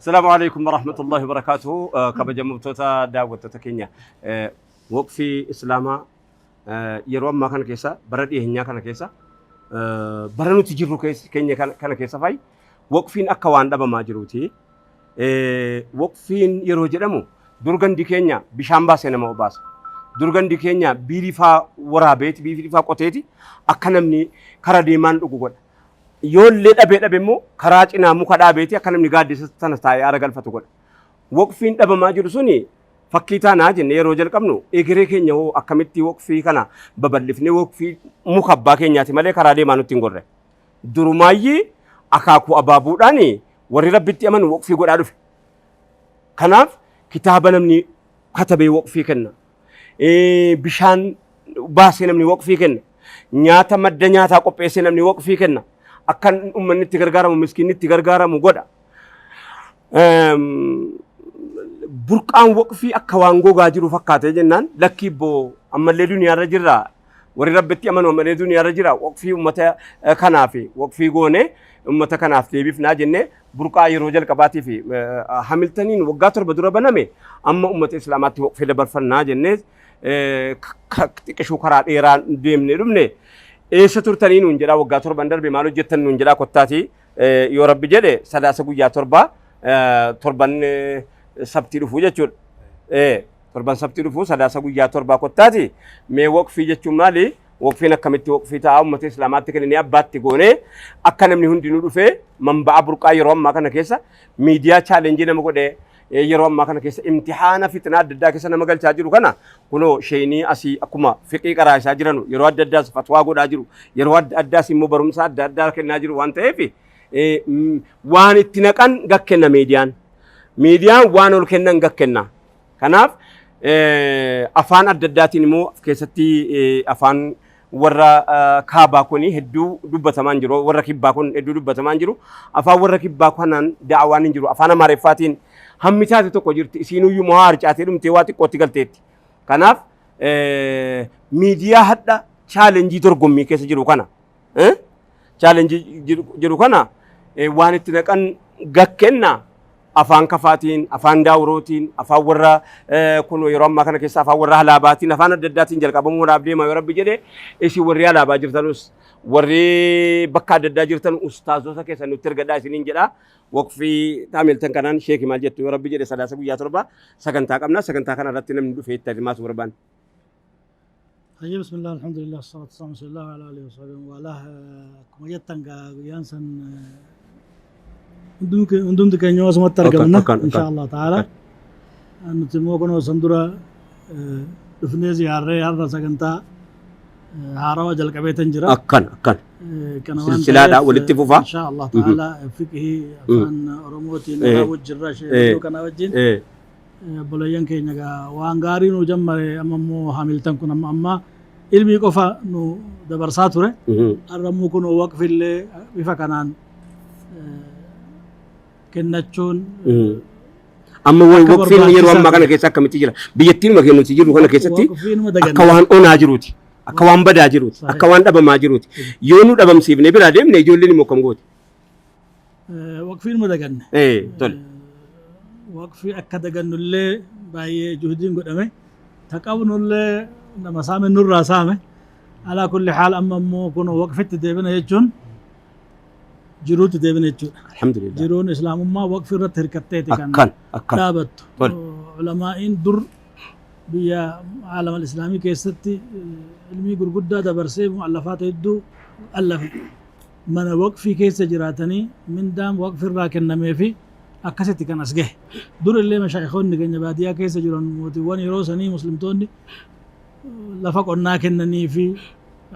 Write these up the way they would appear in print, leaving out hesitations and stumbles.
Asalaamu alaikum warahmatullahi wabarakaatuhu. Kabajamtoota daawwattoota keenya, waqfii Islaamaa yeroo ammaa kana keessa, bara dhiyeenyaa kana keessa, bara nuti jirru keenya kana keessa fa'i waqfiin akka waan dhabamaa jiruuti. Waqfiin yeroo jedhamu dur gandi keenya bishaan baasee nama obaasa. Dur gandi keenya biirii faa waraabeeti, biirii faa qoteeti akka namni kara deemaan dhugu godha. Yoollee dhabee dhabe immoo karaa cinaa muka dhaabeeti akka namni gaaddisa sana taa'ee aara galfatu godha. Waqfiin dhabamaa jiru suni fakkii taanaa jennee yeroo jalqabnu, egeree keenya hoo akkamitti waqfii kana babal'ifnee, waqfii muka abbaa keenyaati malee karaa deemaa nutti hin gorre. Durumaayyii akaakuu abaabuudhaan warri Rabbitti amanu waqfii godhaa dhufe. Kanaaf kitaaba namni katabee waqfii kenna. Bishaan baasee namni waqfii kenna. Nyaata, madda nyaataa qopheessee namni waqfii kenna. Akka uummanni itti gargaaramu, miskiinni itti gargaaramu godha. Burqaan waqfii akka waan gogaa jiru fakkaatee jennaan, lakkii ibboo, ammallee duniyaarra jirra. Warri Rabbitti amanu ammallee duniyaarra jira. Waqfii uummata kanaaf waqfii goone uummata kanaaf deebifnaa jennee burqaa yeroo jalqabaatii fi Hamiltaniin waggaa 7 dura baname amma uummata Islaamaatti waqfii dabarfannaa jennee xiqqishuu karaa dheeraa deemnee dhufne. Eessa turtanii nuun jedhaa, waggaa 7n darbe maal hojjettan nuun jedhaa, kottaatii yoo Rabbi jedhe Sadaasa guyyaa 7, torban Sabtii dhufuu jechuudha. Torban Sabtii dhufuu, Sadaasa guyyaa 7 kottaati mee waqfii jechuun maali? Waqfiin akkamitti waqfii ta'a? Uummata Islaamaatti kenninee abbaatti goonee akka namni hundinuu dhufee manba'a burqaa yeroo ammaa kana keessa miidiyaa challenge nama godhee, yeroo ammaa kana keessa imtihaana fitnaa adda addaa keessa nama galchaa jiru kana, kunoo sheenii asii akkuma fiqii qaraa isaa jiranu yeroo adda addaas fatwaa godhaa jiru, yeroo adda addaas immoo barumsa adda addaa kennaa jiru waan ta'eef, waan itti naqan gakkenna miidiyaan. Miidiyaan waan ol kennan gakkenna. Kanaaf afaan adda addaatiin immoo keessatti afaan warra kaabaa kun hedduu dubbatamaa hin jiru. Warra kibbaa kun hedduu dubbatamaa hin jiru. Afaan warra kibbaa kanaan da'awaan hin jiru. Afaan Amaariffaatiin hammi taate tokko jirti. Isiinuyyuu mo'aa harcaatee dhumtee waa xiqqootti galteetti. Kanaaf miidiyaa hadha challenge dorgommii keessa jiru kana, challenge jiru kana waan itti naqan gakkenna. Afaan Kafaatiin, afaan Daawurootiin, afaan warra kun yeroo ammaa kana keessa afaan warra Halaabaatiin, afaan adda addaatiin jalqabamuudhaaf deema yoo Rabbi jedhe. Isin warri Halaabaa jirtanus, warri bakka adda addaa jirtan, ustaazota keessan nutti ergadhaa isiniin jedha. Waqfii Hamiltan kanaan sheeki maal jettu? Yoo Rabbi jedhe Sadaasa guyyaa 7 sagantaa qabna. Sagantaa kana irratti namni dhufee itti hirmaatu barbaanna. Hayyee, bismillah, alhamdulillah, salatu wassalamu ala ala alihi wa sahbihi wa walah. Akkuma jettan gaa guyyaan san hundumti keenya asumatti argamna, insha Allah ta'ala. Nuti immoo kunoo san dura dhufnee ziyaarree har'a sagantaa haarawa jalqabeetan jira. Akkan akkan. Kana waan Silsilaadhaa ta'eef, walitti fufa. Insha Allah ta'ala fiqhii afaan Oromootiin wajjirra sheekuu kana wajjin obboleeyyan keenya gaa waan gaarii nu jammare. Amma immoo Hamiltan kun amma amma ilmii qofa nu dabarsaa ture. Har'a immoo kun waqfillee bifa kanaan kennachuun Amma akka waqfiin yeroo ammaa barbaachisaa kana keessa akkamitti jira? Biyyattiin keenya nuti jirru kana keessatti waqfiinuma akka daganne. waan onaa jiruuti. Akka waan badaa jiruuti. Akka waan dhabamaa jiruuti. Yoo nu dhabamsiifne biraa deemne, ijoolleen immoo akkam gooti? Waqfiinuma daganne. Tole. Waqfii akka dagannullee baay'ee juhdiin godhame. Ta qabnullee nama saame nurraa saame. Alaa kulli haal, amma immoo kun waqfitti deebina jechuun jiruutti deebina jechuudha. Alhamdulillah. Jiruun Islaamummaa waqfii irratti hirkatteeti kan Akkan akkan. dhaabattu. Tole. Ulamaa'iin dur biyya aalama islaamii keessatti ilmii gurguddaa dabarsee mu'allafaata hedduu allafe. Mana waqfii keessa jiraatanii mindaan waqfii irraa kennamee fi akkasitti kan as gahe. Dur illee mashaayikoonni keenya baadiyyaa keessa jiran, mootiiwwan yeroo sanii, muslimtoonni lafa qonnaa kennanii fi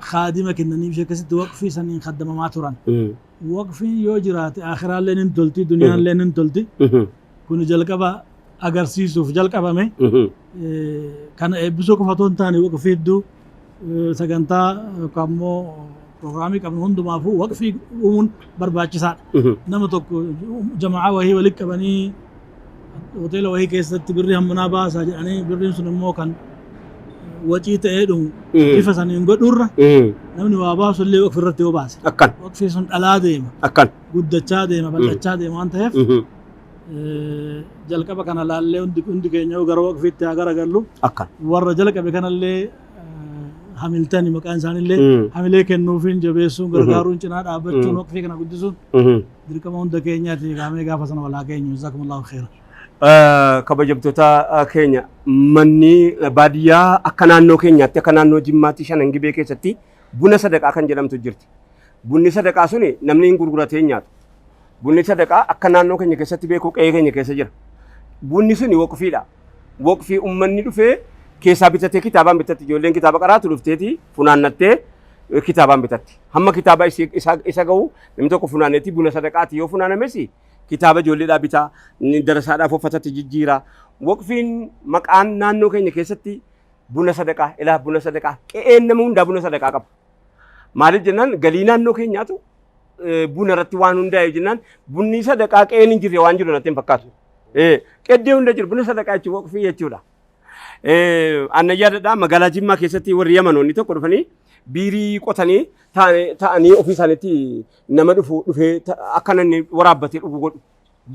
kaadima kennanii fi akkasitti waqfii saniin kaddamamaa turan. Waqfiin yoo jiraate aakhiraallee ni tolti, duniyaallee ni tolti. Kun jalqaba agarsiisuuf jalqabame. Kana eebbisuu qofa otoo hin taane, waqfii hedduu sagantaa yookaan immoo pirogiraamii qabnu hundumaafuu waqfii uumuun barbaachisaadha. Nama tokko jamaa wahii walitti qabanii hoteela wahii keessatti birrii hammanaa baasaa jedhanii, birriin sun immoo kan wacii ta'ee dhumu bifa saniin godhuurra, namni waa baasu illee waqfii irratti yoo baase Akkan. waqfii sun dhalaa deema, Akkan. guddachaa deema, bal'achaa deema waan ta'eef. Jalqaba kana laallee hundi keenya gara waqfiitti haa garagallu. Akkan. Warra jalqabe kanallee hamiltani maqaan isaanillee hamilee kennuufiin, jabeessuun, gargaaruun, cinaa dhaabbachuun, waqfii kana guddisuun dirqama hunda keenyaati. Qaamee gaafa sana walaa keenyu. Jazakumullahu khaira. Kabajamtoota keenya, manni baadiyyaa akka naannoo keenyaatti, akka naannoo Jimmaatti, Shanan Gibee keessatti buna sadaqaa kan jedhamtu jirti. Bunni sadaqaa suni namni hin gurguratee hin nyaatu. Bunni sadaqaa akka naannoo keenya keessatti beeku qe'ee keenya keessa jira. Bunni suni waqfiidha. Waqfii uummanni dhufee keessaa bitatee kitaabaan bitatti. Ijoolleen kitaaba qaraatu dhufteeti funaannattee kitaabaan bitatti. Hamma kitaaba isa gahu namni tokko funaanneeti buna sadaqaati yoo funaanames kitaaba ijoolleedhaa bitaa, darasaadhaaf uffatatti jijjiira. Waqfiin maqaan naannoo keenya keessatti buna sadaqaa, ilaa buna sadaqaa, qe'een nama hundaa buna sadaqaa qaba. Maaliif jennaan, galii naannoo keenyaatu buna irratti waan hundaa'e jennaan, bunni sadaqaa qe'een hin jirre waan jiru natti hin fakkaatu. Qeddee hunda jiru buna sadaqaa jechuun waqfii jechuudha. Annan yaadadhaa, magaalaa Jimmaa keessatti warri Yamanoonni tokko dhufanii biirii qotanii ta'anii ofii isaaniitti nama dhufu dhufee akka namni waraabbatee dhugu godhu.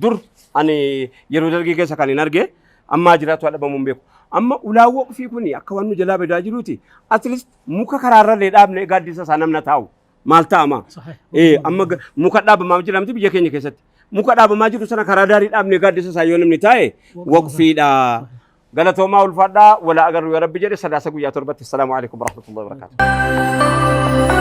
Dur ani yeroo dargii keessa kan hin arge, ammaa jiraatu dhabamuu hin beeku. Amma ulaa waqfii kun akka waan nu jalaa badaa jiruuti. At least muka karaarra illee dhaabne gaaddisa isaa namna taa'u. Maal ta'ama? Amma muka dhaabamaa jira miti biyya keenya keessatti. Muka dhaabamaa jiru sana karaa daarii dhaabne gaaddisa isaa yoo namni taa'e waqfiidha. Galatoomaa, ulfaadhaa, wala agarru yoo Rabbi jedhe Sadaasa guyyaa 7tti. Assalaamu alaikum warahmatullahi wabarakatuh.